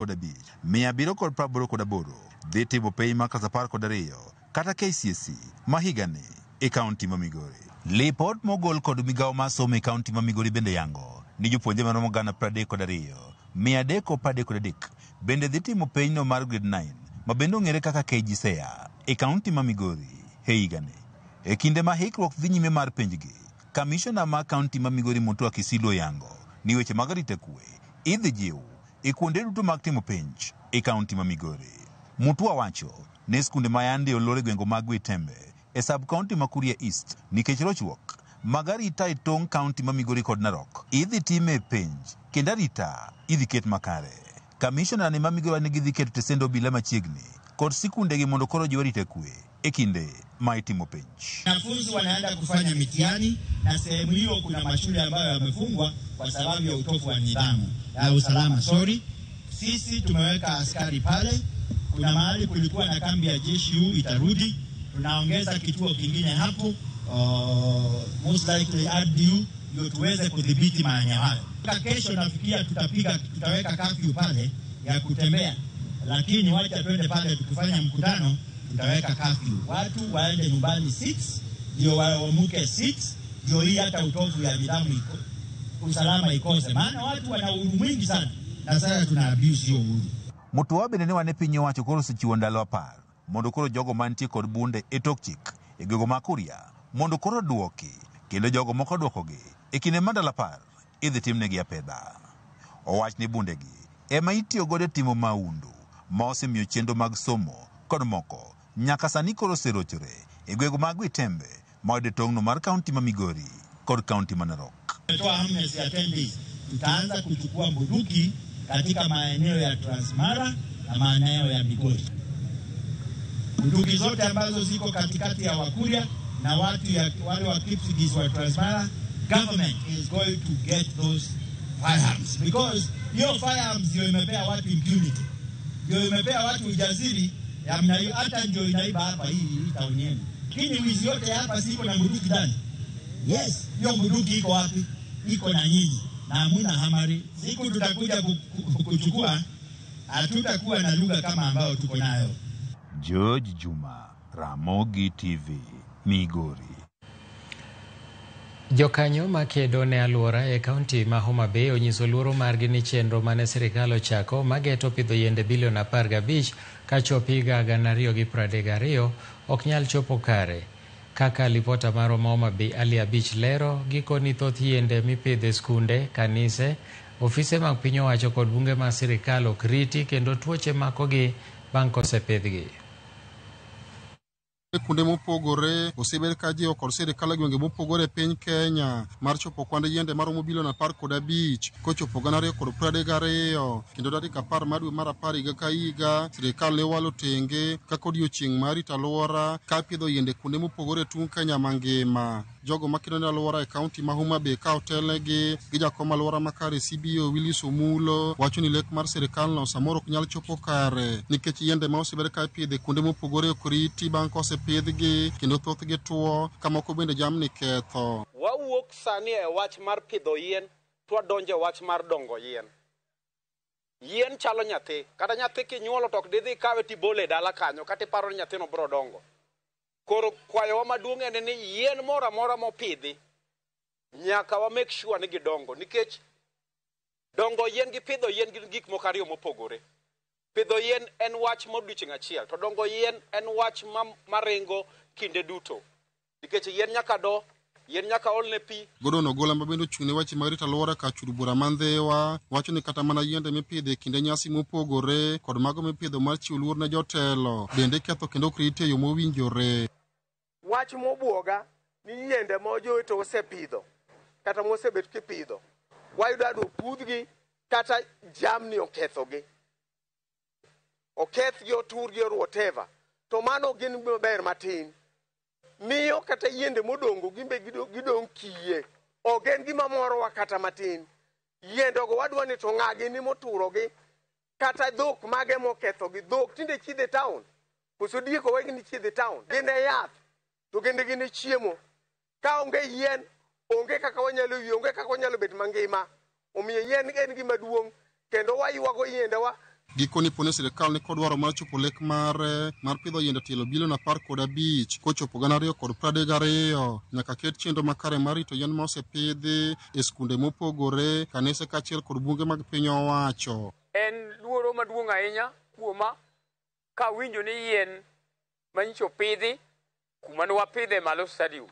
5,788 dhi timo penj mar klas 12 kata KCSE ma higani e kaunti ma Migori. Lipot mogol kod migawo mar somo e kaunti ma Migori bende yango ni jopuonjre maromo 32,333 bende dhi timo penjno mar grade 9 ma bende ong'ere kaka KJSEA e kaunti ma Migori e higani. E kinde ma hikruok dhi nyime mar penjgi, kamishona mar kaunti ma Migori Mutua Kisilu oyango ni weche mag arita kwe idhi jiw e kuonde duto mag timo penj e kaunti ma Migori. Mutua wacho ni skunde ma yande olor e gwenge mag Gwetembe e sub kaunti ma Kuria East nikech rochruok mag arita e tong' kaunti ma Migori kod Narok idhi time penj kendo arita idhi ket makare. Kamishona ni ma Migori ni gidhi keto tesend obila machiegni kod sikundegi mondo koro jiw arita kwe e kinde ma itimo penj. Wanafunzi wanaenda kufanya mitihani na sehemu hiyo kuna mashule ambayo yamefungwa kwa sababu ya utovu wa nidhamu ya usalama. Sorry, sisi tumeweka askari pale. Kuna mahali kulikuwa na kambi ya jeshi, huu itarudi. Tunaongeza kituo kingine hapo, most likely RDU, ndio tuweze kudhibiti maeneo hayo. Kesho nafikiria tutaweka curfew pale ya kutembea, lakini wacha twende pale tukifanya mkutano tutaweka curfew. Watu waende nyumbani 6 ndio waamuke 6, ndio hii hata utovu ya nidhamu iko, usalama ikose, maana watu wana uhuru mwingi sana na sasa tuna abuse hiyo uhuru. Mutua bende ne wane piny owacho koro osechiwo ndalo 10 mondo koro jogo mantie kod bunde e tok chik e gwenge ma Kuria mondo koro duoki kendo jogo moko duokogi e kinde mar ndalo 10 idhi timnegi apedha. Owach ni bundegi ema itiyo godo e timo mahundu ma osemiyo chenro mag somo kod moko nyaka sani koro oserochore e gwenge mag Gwetembe ma oyudo e tong'no mar kaunti ma Migori kod kaunti ma Narok. Tumetoa amnesty ya 10 days. Tutaanza kuchukua bunduki katika maeneo ya Transmara na maeneo ya Migori. Bunduki zote ambazo ziko katikati ya Wakuria na watu ya wale wa Kipsigis wa Transmara, government is going to get those firearms because hiyo firearms ndio imepea watu impunity, ndio imepea watu ujasiri ya mna hiyo, hata ndio inaiba hapa hii town yenu. Lakini wizi yote hapa siko na bunduki ndani. Yes, hiyo bunduki iko wapi? Iko na nyinyi na hamuna hamari. Siku tutakuja kuchukua, hatutakuwa na lugha kama ambayo tuko nayo. George Juma, Ramogi TV, Migori. Jokanyo makedo ne alwora e kaunti ma Homa Bay onyiso luoro margi ni chenro mane sirikal ochako mageto pidho yiende bilion 15 kachopo higa 2032 ok nyal chopo kare. Kaka lipota marwa ma Homa Bay Ali Abich lero, gikoni thoth yiende mipidho e skunde, kanise, ofise mag piny owacho kod bunge mag sirikal ok riti kendo tuoche makogi bang' kosepidhgi. Kuonde mopogore osebed ka jiwo kod sirikal e gwenge mopogore e piny Kenya mar chopo kwand yiende maromo bilion 15 kochopo 2032 kendo tarik 10 mar dwe mar 10 higa ka higa sirikal ne walo tenge kaka odiochieng' mar rito alwora ka pidho yiende kuonde mopogore e tung' Kenya mangima. Jogo makedo ne alwora e kaunti ma Homa Bay ka otelnegi gi jakom alwora makare CBO Willis Omulo wacho ni lek mar sirikal no samoro ok nyal chopo kare nikech yiende ma osebed ka ipidho e kuonde mopogore ok riti bang' kosepidhgi kendo thothgi tuo ka moko bende jamni ketho. Wawuok sani e wach mar pidho yien to wadonjo e wach mar dongo yien. Yien chalo nyathi, kata nyathi kinyuolo to ok didhi ikawe tibole e dala kanyo kata iparo ni nyathino biro dongo. Koro kwayowa maduong' en ni yien moro amora mopidhi nyaka wa make sure ni gidongo, nikech dongo yien gi pidho yien gin gik moko ariyo mopogore. Pidho yien en wach ma odiochieng' achiel, to dongo yien en wach maringo kinde duto. Nikech yien nyaka do, yien nyaka olne pi. Gordon Ogola ma bende ochung' ne weche mag rito alwora ka chud bura ma Ndhiwa wacho ni kata mana yiende mipidho e kinde nyasi mopogore kod mago mipidho mar chiwo luor ne jotelo bende ketho kendo ok riti e yo mowinjore. Wach mobuoga ni yiende ma jowetewa osepidho kata mosebet kipidho wayudo adwa pudhgi kata jamni okethogi, okethgi, oturgi or whatever, to mano gin maber matin miyo kata yiende modongo gimbe gidong' kiye. Ok en gima morowa kata matin. Yiendego wadwa ni to ng'a gini moturogi kata dhok mage mokethogi. Dhok tinde chiedho e town, koso diek owegi ni chiedho e town. Gin e yath to kendo gin e chiemo. Ka onge yien, onge kaka wanyalo yie, onge kaka wanyalo bet mangima. Omiyo yien en gima duong' kendo waywago yiendewa Gikoni pone sirikal ni kod dwaro mar chopo lek mare mar pidho yiende tielo bilion 15 kochopo 2032 nyaka ket chenro makare mar rito yien ma osepidhi e skunde mopogore, kanise kaachiel kod bunge mag piny owacho. En luoro maduong' ahinya kuoma kawinjo ni yien manyicha opidhi kuma ne wapidhe malo stadium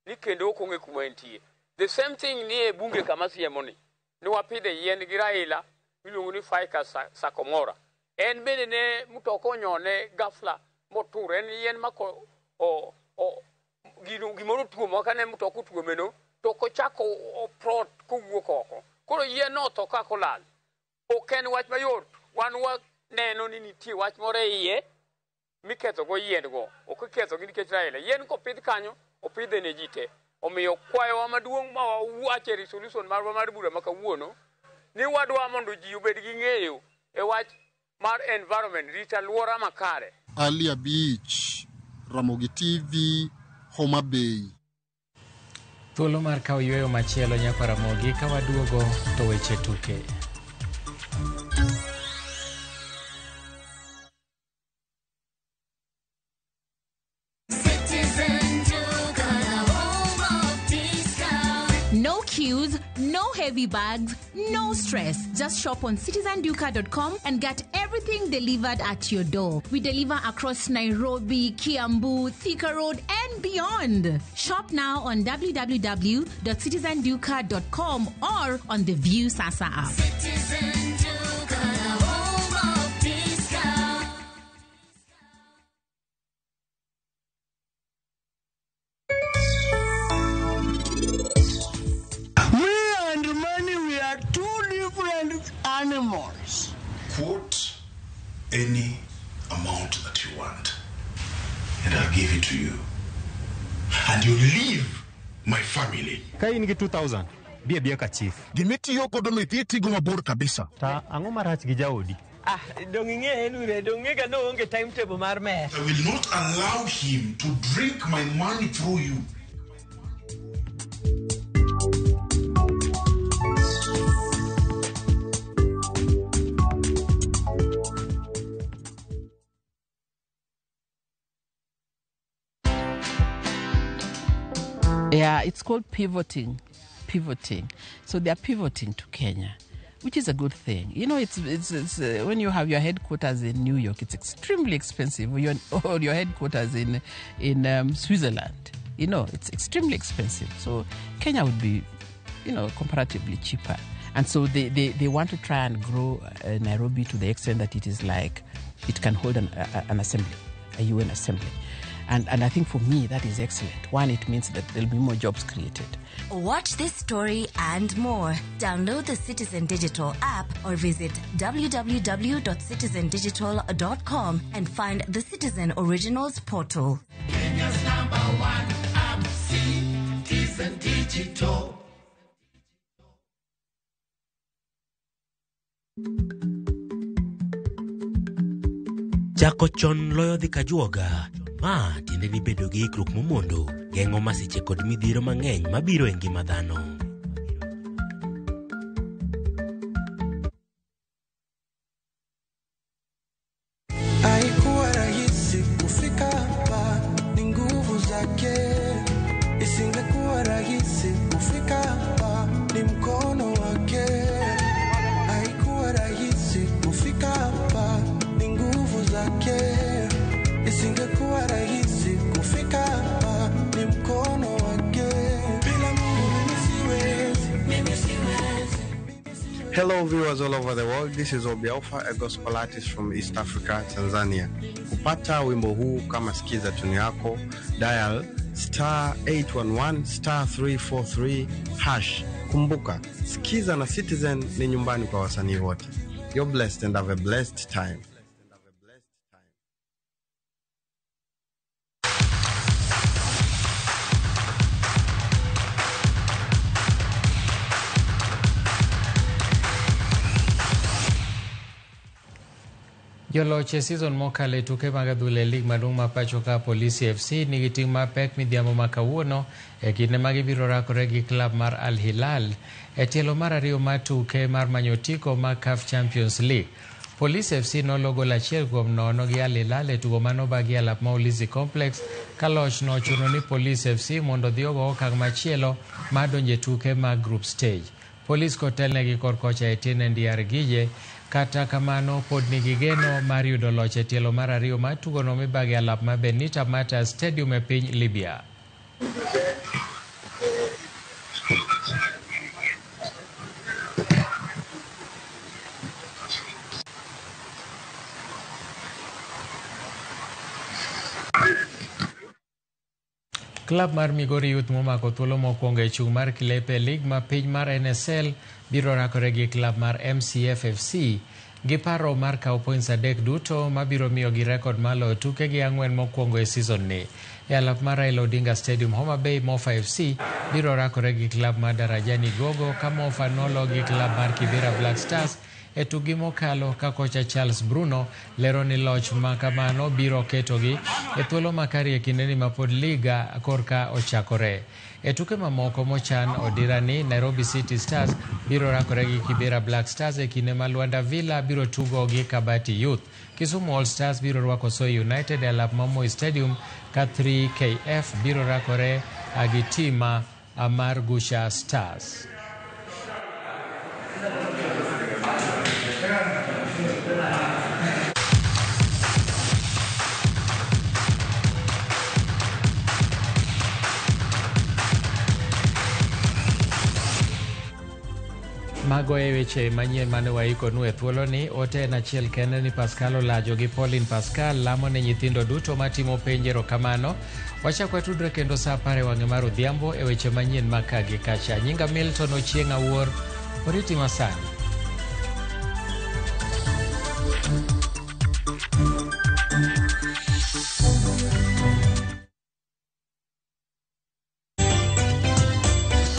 ni kendo ok ong'e kuma entie. The same thing ni e bunge kama siemo ni ne wapidhe yien gi Raila miluongo ni Ficus Sycomora. En bende ne mtoka onyone ghafla motur. En yien ma ko o, o, gino, gimoro tuomo ka ne mtoka otuomeno to kochako oprot kowuok oko. Koro yien no otho kaka olal. Ok en wach mayot. Wan waneno ni nitie wach moro e iye miketho go yien go. Ok iketho gi nikech Raila. Yien kopidh kanyo, opidhe ne ji te. Omiyo kwayowa maduong' ma wawacho e resolution marwa mar bura ma kawuono ni wadwa mondo ji obed gi ng'eyo e wach mar environment, rito alwora makare. Ali Abich, Ramogi TV, Homa Bay. Thuolo mar kawo yueyo machielo nyaka Ramogi ka waduogo to weche tuke. No queues, no heavy bags, no stress. Just shop on citizenduka.com and get everything delivered at your door. We deliver across Nairobi, Kiambu, Thika Road, and beyond. Shop now on www.citizenduka.com or on the View Sasa app. Citizen Duka, the home of discount. Me and money, we are two different animals. Quote any amount that you want, and I'll give it to you. And you leave my family. Ka in gi 2000, bi abia ka chief. Gimitiyo godo no idhi itigo mabor kabisa. Ta ang'o marach gi jaodi? Ah, dong ing'e en ure, dong ing'e ka noonge timetable mar mer. I will not allow him to drink my money through you. Yeah, it's called pivoting. Pivoting. So they are pivoting to Kenya, which is a good thing. You know, it's when you have your headquarters in New York, it's extremely expensive. Or your headquarters in Switzerland, it's extremely expensive. So Kenya would be comparatively cheaper. And so they want to try and grow Nairobi to the extent that it is like it can hold an assembly, a UN assembly. And I think for me, that is excellent. One, it means that there'll be more jobs created. Watch this story and more. Download the Citizen Digital app or visit www.citizendigital.com and find the Citizen Originals portal. Kenya's number one app, Citizen Digital. Chako chon loyo dhi kajuoga. Ma tiende ni bedo gi ikruok momondo geng'o masiche kod midhiero mang'eny mabiro e ngima dhano. Haikuwa rahisi kufika hapa, ni nguvu zake. Isingekuwa rahisi kufika hapa, ni mkono wake. Haikuwa rahisi kufika hapa, ni nguvu zake. Isingekuwa rahisi kufika hapa, ni mkono wake. Bila Mungu mimi siwezi, mimi siwezi. Hello, viewers all over the world. This is Obi Alpha, a gospel artist from East Africa, Tanzania. Kupata wimbo huu kama skiza tune yako, dial *811*343#. Kumbuka, Skiza na Citizen ni nyumbani kwa wasanii wote. You're blessed and have a blessed time. Joloch e season mokalo e tuke mag adhula e lig maduong' ma pacho ka Polisi FC nigi ting' mapek midhiambo ma kawuono e kinde ma gibiro rakore gi klab mar Al Hilal e tielo mar ariyo mar tuke mar manyo otiko mag CAF Champions League. Police FC nolo gol 1-0 gi Al Hilal e tugo manobagi e alap ma Ulinzi Complex ka loch no ochuno ni Police FC mondo odhi ogo okang' machielo mar donjo e tuke mag group stage. Police kotelnegi kor kocha Etienne Ndiyargije kata kamano pod nigi geno mar yudo loch e tielo mar ariyo mar tugono mibage e alap ma Benita Mattar Stadium e piny Libya. Klab mar Migori Youth momako thuolo mokwongo e chung' mar Kilepe League ma piny mar NSL biro rakore gi klab mar MCF FC gi paro mar kawo points 3 duto mabiro miyogi rekod mar loyo tukegi 4 mokwongo e season ni. E alap mar Raila Odinga Stadium Homa Bay, Mofa FC biro rakore gi klab mar Darajani Gogo ka Mofa nolo gi klab mar Kibera Black Stars e tukgi mokalo ka kocha Charles Bruno lero ni loch ma kamano biro ketogi e thuolo makare e kindeni mapod liga korka ochakore. E tuke mamoko mochan odirani, Nairobi City Stars biro rakore gi Kibera Black Stars e kinde ma Luanda Villa biro tugo gi Kabati Youth. Kisumu All Stars biro rwako Soy United e alap ma Moi Stadium ka 3KF biro rakore gi tima mar Gusha Stars. Mago e weche manyien mane waikonu e thuoloni. Ote en achiel kende ni Pascal Olajo gi Pauline Pascal lamo ne nyithindo duto matimo penj erokamano. Wachak watudre kendo saa 10 e wang'e mar odhiambo e weche manyien ma ka gi kacha. Nyinga Milton Ochieng' Awuor, oriti masani.